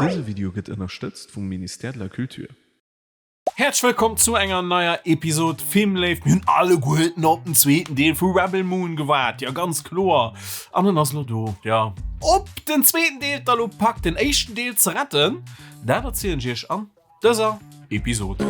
Dëse Video gëtt ënnerstëtzt vum Ministère de la Culture. Häerzlech wëllkomm zu enger neier Episod Filmléift. Mir hunn alleguerten op den zweeten Deel vu Rebel Moon gewaart, jo ganz kloer. An en ass elo do, jo. Ob den zweeten Deel et da lo packt den éischten Deel ze retten, dat erzielen ech iech an dëser Episod.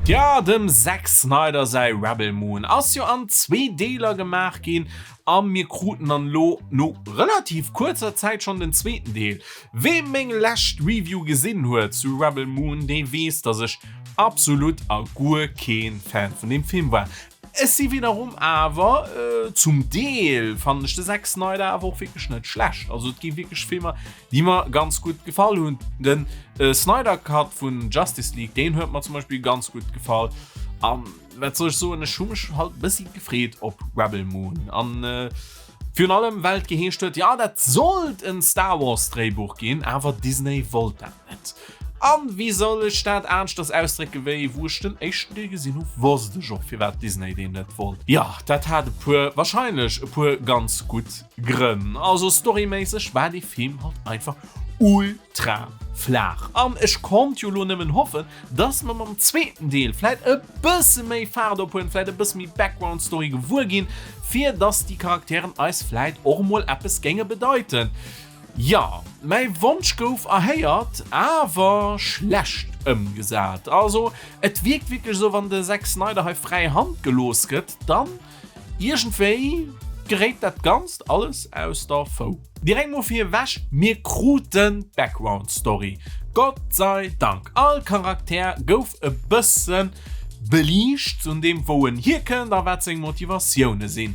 Tja, dem Zack Snyder säi Rebel Moon ass jo an zwee Deeler gemaach ginn a mir kruten dann elo no relativ kuerzer Zäit schonn den zweeten Deel. Wee meng lescht Review gesinn huet zu Rebel Moon, dee weess, dass ech absolut a guer keen Fan vun deem Film war. Ech si wiederum awer zum Deel fannen ech de Zack Snyder awer och wierklech net schlecht. Also et gi wierklech Filmer, déi mer ganz gutt gefall hunn. Den Snyder Cut vun Justice League, deen huet mer zum Beispill ganz gutt gefall. An wat soll ech soen, ech hu mech halt e bëssi gefreet op Rebel Moon. An virun allem well et geheescht huet, jo dat sollt en Star Wars Dréibuch ginn, awer Disney wollt dat net. An wéi soll ech dat aneschters ausdrécken, wéi wou ech den éischten Deel gesinn hu wosst ech och firwat Disney deen net wollt. Jo, dat hat e puer, wahrscheinlech e puer ganz gutt Grënn. Also storyméisseg war dee Film halt einfach ultra flaach an ech konnt jo lo nëmmen hoffen, dass mer mam zweeten Deel vläit e bësse méi Faart ophuelen, vläit e bësse méi Background Story gewuer ginn, fir dass déi Charakteren eis vläit och emol eppes géinge bedeiten. Jo, mäi Wonsch gouf erhéiert, awer schlecht ëmgesat. Also et wierkt wierklech esou, wann de Zack Snyder hei fräi Hand gelooss gëtt, dann iergendwéi geréit dat Ganzt alles aus der Fou. Direkt mol fir ewech, mir kruten d'Background Story, Gott sei Dank. All Charakter gouf e bësse beliicht, un deem wou en hierkënnt a wat seng Motivatioune sinn.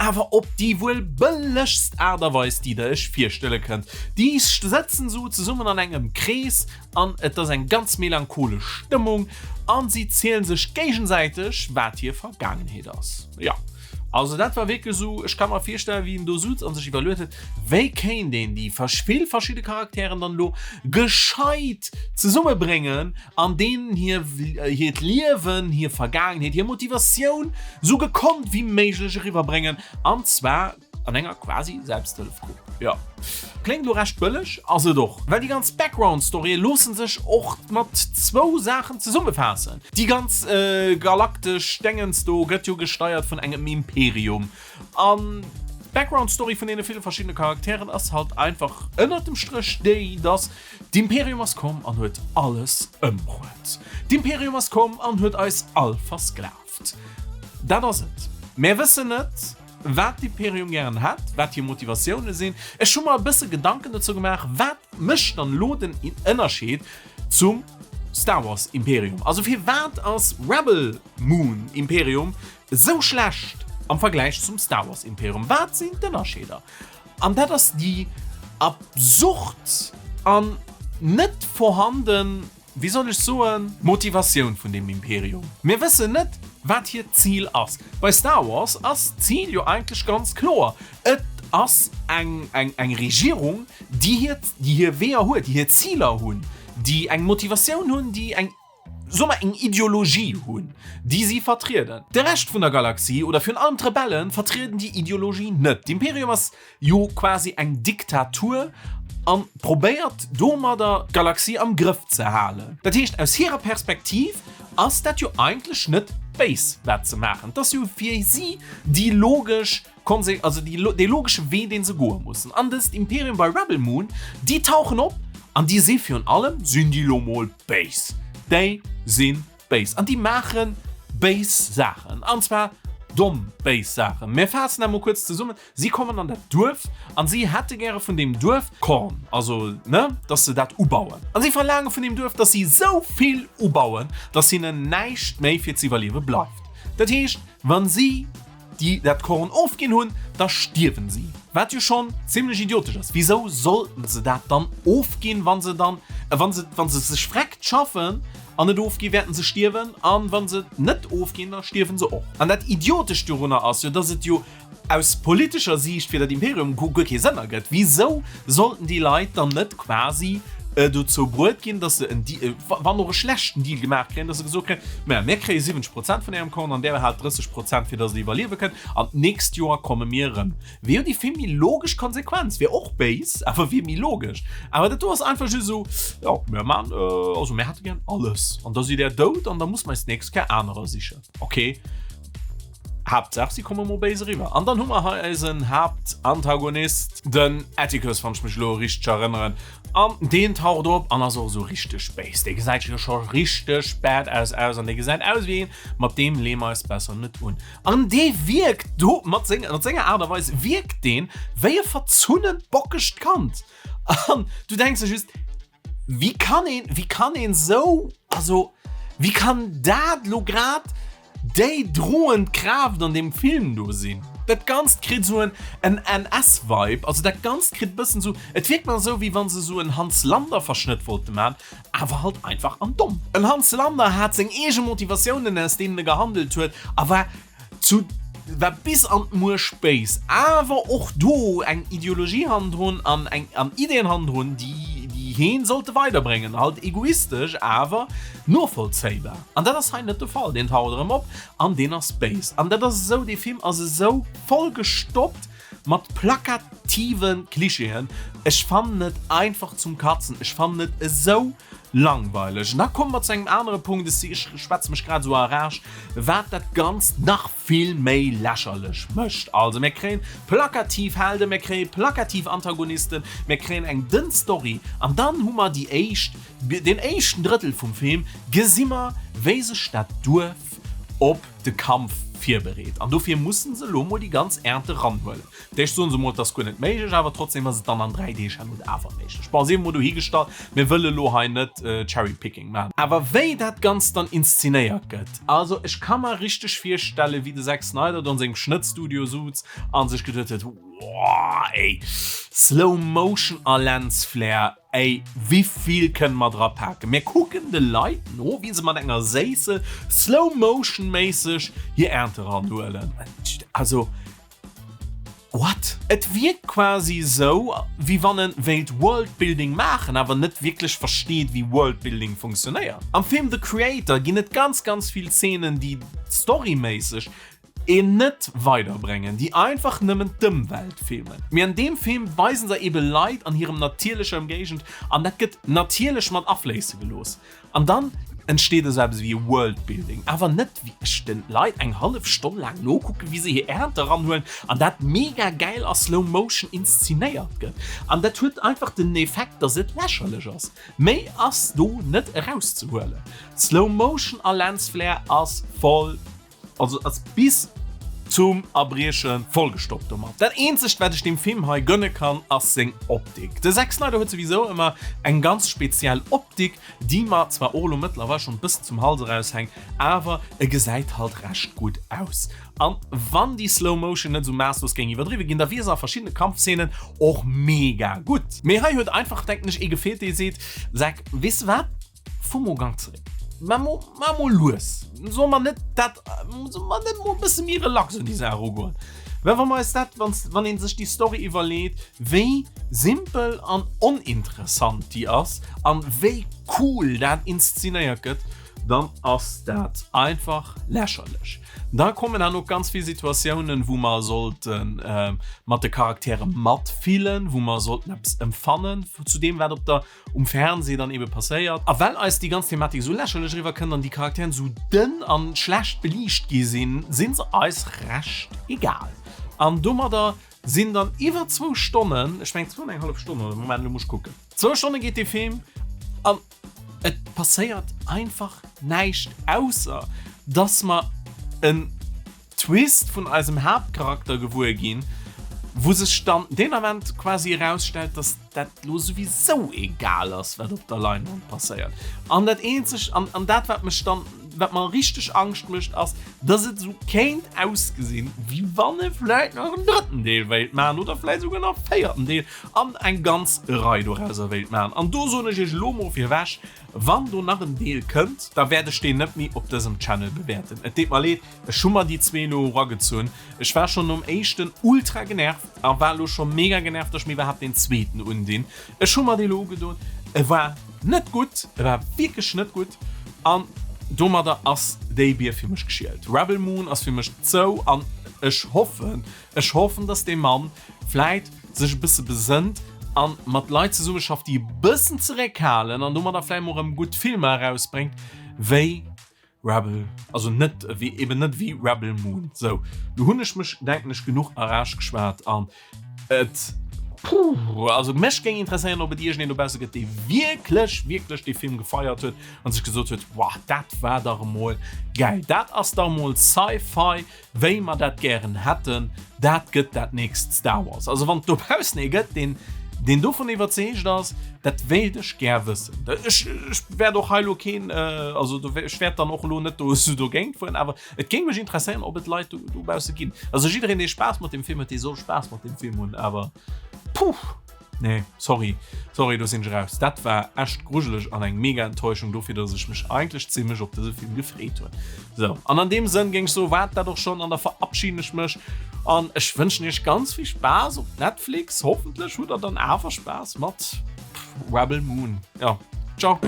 Awer op déi wuel bëllegst Aart a Weis, déi der iech virstelle kënnt. Déi sëtzen esou zesummen an engem Krees an et ass eng ganz melancholesch Stëmmung an si zielen sech géigensäiteg, wat hir Vergaangenheet ass. Jo, also dat war wierklech esou, ech ka mer virstellen, wéi en do sutz an sech iwwerluet huet, wéi kéint een déi vill verschidde Charakteren dann elo gescheit zesummebréngen an deenen hir hiert Liewen, hir Vergaangenheet, hir Motivatioun sou gekonnt wéi méiglech eriwwerbréngen, an zwar an enger quasi Selbsthëllefgrupp. Jo, kléngt elo recht bëlleg, ass et och, well déi ganz Background-Storye loosse sech och mat zwou Saachen zesummefaassen. Déi ganz galaktesch Dengens do gëtt jo gesteiert vun engem Imperium, an d'Background-Story vun deene ville verschiddene Charakteren ass halt einfach ënnert dem Stréch déi, dass D'Imperium ass komm an huet alles ëmbruet. D'Imperium ass komm an huet eis all versklavt. Dat ass et. Mär wëssen net, wat d'Imperium gären hätt, wat hir Motivatioune sinn. Ech hu mer e bësse Gedanken dozou gemaach, wat mécht dann elo den Ënnerscheed zum Star Wars Imperium? Also firwat ass Rebel Moon Imperium esou schlecht am Vergläich zum Star Wars Imperium? Wat sinn d'Ënnerscheeder? An dat ass déi absurd an net vorhanden, wéi soll ech soen, Motivatioun vun deem Imperium. Mir wëssen net, wat hiert Zil ass. Bei Star Wars ass d'Zil jo eigentlech ganz kloer, Et ass eng, eng, eng Regierung, déi hiert, déi hir Weeër huet, déi hir Ziler hunn, déi eng Motivatioun hunn, déi eng, soe mer, eng Ideologie hunn, déi si vertrieden. De Rescht vun der Galaxie, oder virun allem d'Rebellen, vertrieden déi Ideologie net. D'Imperium ass jo quasi eng Diktatur a probéiert domadder d'Galaxie am Grëff ze halen. Dat heescht, aus hirer Perspektiv ass dat jo eigentlech net béis, wat se maachen. Et ass jo fir si déi logesch Konse also déi, dee logesche Wee, dee se goe mussen. An dëst Imperium bei Rebel Moon, déi tauchen op an déi si virun allem, sinn déi lo mol béis. Déi si béis an déi maache béis Saachen. An zwar domm béis Saachen. Mir faassen dat mol kuerz zesummen, Si kommen an dat Duerf an si hätte gäre vun deem Duerf Korn, also ne, dass se dat ubauen. An si verlaange vun deem Duerf, dass si esou vill ubauen, dass hinnen näischt méi fir z'iwwerliewe bleift. Dat heescht, wa si déi dat Korn ofginn hunn, da stierwen si. Wat jo schonn zimlech idiotesch ass. Wisou sollten se dat dann ofginn, wa se dann, wa se, wa se sech vreckt schaffen an et ofginn, wäerten se stierwen, an wa se et net ofginn, da stierwen se och. An dat Idiotescht dorunner ass jo, dass et jo aus politescher Siicht fir dat Imperium guer kee Sënn ergëtt. Wisou sollten déi Leit dann net quasi. dozou bruet ginn, dass se en Deal, wann och e schlechten Deal gemaach kréien, dass se gesot kréien, Maja, mir kréie 70 Prozent vun Ärem Korn an där behaalt 30 Prozent, fir dass Der iwwerliewe kënnt, an d'nächst Joer komme mir erëm. Wier jo déi vill méi logesch Konsequenz. Wier och béis, awer wier méi logesch. Awer dat do ass einfach just esou, Jo, mir man, also mir hätte gär alles, an da sidd Där dout an da musse mer eis d'nächst Kéier anerer sichen. Okay. Haaptsaach si komme mol béis eriwwer. An dann hu mer hei eisen Haaptantagonist, den Atticus, wann ech mech elo richteg erënneren. An deen taucht op an ass och esou richteg béis. Dee gesäit jo scho richteg badass aus an dee gesäit aus wéi een, mat deem leeë mer eis besser net un. An dee wierkt do mat senger, mat senger Aart a Weis wierkt deen wéi e verzunnent, bockegt Kand. An du denks der just, Wéi kann een, wéi kann een sou, also wéi kann dat lo grad déi droend Kraaft an deem Film do sinn? Dat Ganzt kritt sou en en NS-Vibe, also dat Ganzt kritt bëssen sou, et wierkt mer sou wéi wann se sou en Hans Landa-Verschnëtt wollte man, awer halt einfach an domm. En Hans Landa hat seng eege Motivatiounen aus deenen e gehandelt huet a war Zu war bis an d'Muerch béis, awer och do eng Ideologie hannendrun an eng an Ideen hannendrun, déi déi heen sollte weiderbréngen, halt egoistesch, awer novollzéibar. An dat ass hei net de Fall. Deen taucht erëm op an deen ass béis. An dat ass esou, dee Film ass esou voll gestoppt mat plakativen Klischeeën. Ech fannen et einfach zum Katzen. Ech fannen et esou Langweileg. Da komme mer zu engem anere Punkt, ech si, ech schwätze mech grad esou a Rage, wat dat Ganzt nach vill méi lächerlech mécht. Also mir kréien plakativ Helden, mir kréie plakativ Antagonisten, mir kréien eng dënn Story an dann hu mer déi éischt, deen éischten Drëttel vum Film gesi mer, wéi sech dat Duerf op de Kampf virbereet an dofir mussen se elo mol déi ganz Ernte ranhuelen. D'éischt soen se mol, et ass guer net méiglech, awer trotzdem ass et dann an 3 Deeg herno awer méiglech. Bon, sief mol dohigestallt, mir wëlle lo hei net Cherry-Picking maachen. Awer wéi dat Ganzt dann inszenéiert gëtt, also ech ka mer richteg virstellen, wéi de Zack Snyder do an sengem Schnëttstudio sutz a sech geduet huet, Woah, ey, Slow Motion a Lens Flare, ey, wivill kënne mer dra paken? Mir kucken de Leit no, wéi se mat enger Séissel Slow Motion-méisseg hir Ernte ranhuelen. Also. What? Et wierkt quasi esou, wéi wann en wéilt Worldbuilding maachen, awer net wierklech versteet, wéi Worldbuilding funktionéiert. Am Film The Creator ginn et ganz, ganz vill Szenen, déi storyméisseg een net weiderbréngen, déi einfach nëmmen d'Ëmwelt filmen. Mee an deem Film weisen se ebe Leit an hirem natierlecher Ëmgéigend an dat gëtt natierlech mat afléisse gelooss. An dann entsteet esou eppes wéi e Worldbuilding, awer net wéi ech den Leit eng hallef Stonn laang nokucken, wéi se hir Ernte eranhuelen an dat mega gäil a Slow Motion inszenéiert gëtt. An dat huet einfach den Effekt, dass et lächerlech ass. Méi ass do net erauszehuelen. Slow Motion a Lens Flare ass voll. Also ass bis zum Erbrieche vollgestoppt domat. Dat eenzegt wat ech deem Film hei gönne kann ass seng Optik. De Zack Snyder huet souwisou ëmmer eng ganz speziell Optik, déi mer zwar och elo mëttlerweil schonn e bëssen zum Hals eraushänkt, awer e gesäit halt recht gutt aus. An wann déi Slow Motion net esou maasslos géing iwwerdriwwe ginn, da wier se a verschiddene Kampfszenen och mega gutt. Mee hei huet einfach, denken ech, ee gefeelt dee seet, Zack, weess de wat? Vu mo Gang zeréck. Mä mo, mä mo lues. Solle mer net dat, solle mer net mol e bësse méi relax un déi Saach erugoen? Well wa mer eis dat, wann, wann ee sech déi Story iwwerleet, wéi simpel an oninteressant déi ass an wéi cool dat inszenéiert gëtt, dann ass dat einfach lächerlech. Da kommen herno ganz vill Situatiounen, wou mer sollte mat de Charaktere matfillen, wou mer sollten eppes empfannen zu deem, wat op der um Fernseh dann ebe passéiert. A well eis déi ganz Thematik esou lächerlech eriwwer kënnt an déi Charakteren esou dënn an schlecht beliicht gi sinn, sinn se eis recht egal. An domadder sinn dann iwwer zwou Stonnen, ech mengen zwou an eng hallef Stonn, oder Moment, elo muss ech kucken, zwou Stonne geet dee Film an et passéiert einfach näischt, ausser dass mer en Twist vun eisem Haaptcharakter gewuer ginn, wou sech dann deen Ament quasi erausstellt, dass dat lo souwisou egal ass, wat op der Leinwand passéiert. An dat eenzegt, an, an dat wat mech dann, wat mer richteg Angscht mécht, ass, dass et esou kéint ausgesinn, wéi wann e vläit nach en drëtten Deel wéilt maachen oder vläit esouguer nach e véierten Deel an eng ganz Rei dorauser wéilt maachen. An do soen ech iech elo mol virwech, Wann do nach en Deel kënnt, da wäert ech deen net méi op dësem Channel bewäerten. Et deet mer leed, ech hu mer déi zwee elo eragezunn. Ech war schonn nom éischten ultra genervt a war elo scho mega genervt, dass ech mir iwwerhaapt deen zweeten undinn. Ech hu mer dee elo ugedoen. E war net gutt, e war wierklech net gutt an domadder ass déi Bier fir mech geschielt. Rebel Moon ass fir mech zou an ech hoffen, ech hoffen, dass dee Mann vläit sech e bësse besënnt a mat Leit zesummeschafft, déi e bëssen zeréckhalen an domadder vläit mol erëm gutt Filmer erausbréngt, wéi Rebel, also net ewéi, eben net ewéi Rebel Moon. Sou, lo hunn ech mech, denken ech, genuch a Rage geschwat an et, puh, also mech géing interesséieren, ob et iergendeen dobausse gëtt, dee wierklech, wierklech dee Film gefeiert huet an sech gesot huet, Wow, dat war dach emol gäil, dat ass dach emol Sci-Fi, Wéi mer dat gären hätten, dat gëtt dat nächst Star Wars. Also wann et dobaussen ee gëtt, deen, deen dovun iwwerzeegt ass, dat wéilt ech gär wëssen. Ech, ech wäert och hei elo keen, also do, ech wäert dann och elo net do esou dogéint fueren, awer et géing mech interesséieren, ob et Leit do, dobausse ginn. Also jiddereen, dee Spaass mat deem Film huet, dee soll Spaass mat deem Film hunn, awer puh. Nee, sorry, sorry, do sinn ech raus. Dat war echt grujeleg an eng mega Enttäuschung dofir, dass ech mech eigentlech zimmlech op dëse Film gefreet hunn. Sou, an an deem Sënn géing ech soen, war et dat och schonn an da verabschiden ech mech an ech wënschen iech ganz vill Spaass op Netflix. Hoffentlech hutt der dann awer Spaass mat Rebel Moon. Ja, ciao.